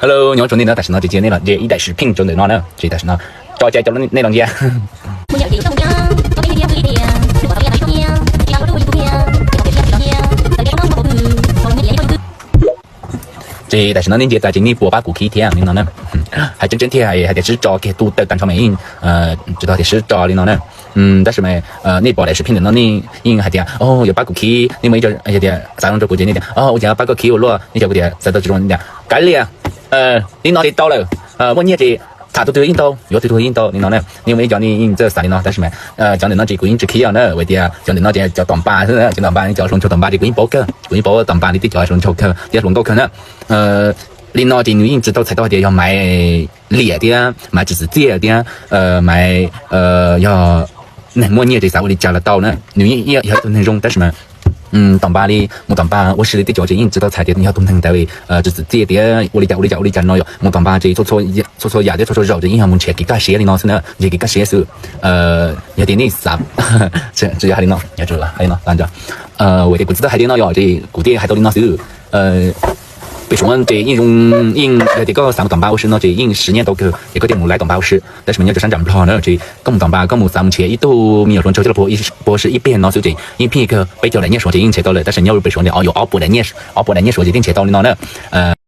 Hello, nyob zoo nej no, tam sim no ces cia nej los ntsia ib daim sib phim rau ntawm no na, ces tam sim no tso cai rau nej los ntsia. Ces tam sim no nej ntsia tas ces nej puas pab kuv khib thiab li no na. Hais tseeb tseeb thiab hais tias sib tso kiag tu taw tag nrho mas yeej tsis tau tias sib tso li no na. Tab sis mas nej pom daim sib phim ntawm no nej yeej hais tias o yuav pab kuv khib, nej muaj ib co hais tias xav zoo rau kuv ces nej tias o ua cas pab koj khib ua luaj, nej cov kuv tias xav tau tsis zoo tias kav liam, li no ces tau lawm, muaj nyiaj ces tham tus twg yeej tau, yuav tus twg yeej tau li no na. Nej muaj ib co nej yeej txawj xav li no tab sis mas cov ntawm no ces kuv yeej tsis khib os na, vim tias cov ntawm no ces cov tom npas xwb, cov tom npas, cov hluas nraug tom npas ces kuv yeej paub kawg, kuv yeej paub tom npas li tej cov hluas nraug kawg thiab hluas nkauj kawg na. Li no ces nws yeej tsis tau txhais tau hais tias yog Maiv liam thiab Maiv tsis txim txiaj thiab Maiv yog neeg muaj nyiaj ces xav ua li cas los tau na. Nws yeej yog ib tug neeg zoo tab sis mas tom npas li mus tom npas ua si li tej cov ces yeej tsis tau txhais tias yog tus neeg ntawd tsis txim txiaj tias ua li cas ua li cas ua li cas no yom. Mus tom npas ces txhua txhua yam thiab txhua txhua zaus ces yeej yog mus nrhiav kev kaj siab li no xwb na, nrhiav kev kaj siab xwb. Yog tias nej xav, tsis yog hais li no, hais li no, vim tias kuv tsis tau hais li no yom, ces kuv thiaj hais tau li no xwb. Pem Suav ces yeej zoo, yeej yog tias koj xav mus tom npas ua si no ces yeej siv nyiaj ntau kawg ces koj thiaj mus laiv tom npas ua si. Tab sis mas nyob rau sab nram Nplog na ces koj mus tom npas, koj mus xav mus nrhiav ib tug me nyuam hluas nraug coj los puag si ib pliag no xwb ces yeej pheej kawg, peb caug daim nyiaj Suav ces yeej nrhiav tau lawm, tab sis nyob rau pem Suav ces o yuav ob puas daim nyiaj Suav ces thiaj nrhiav tau li no na.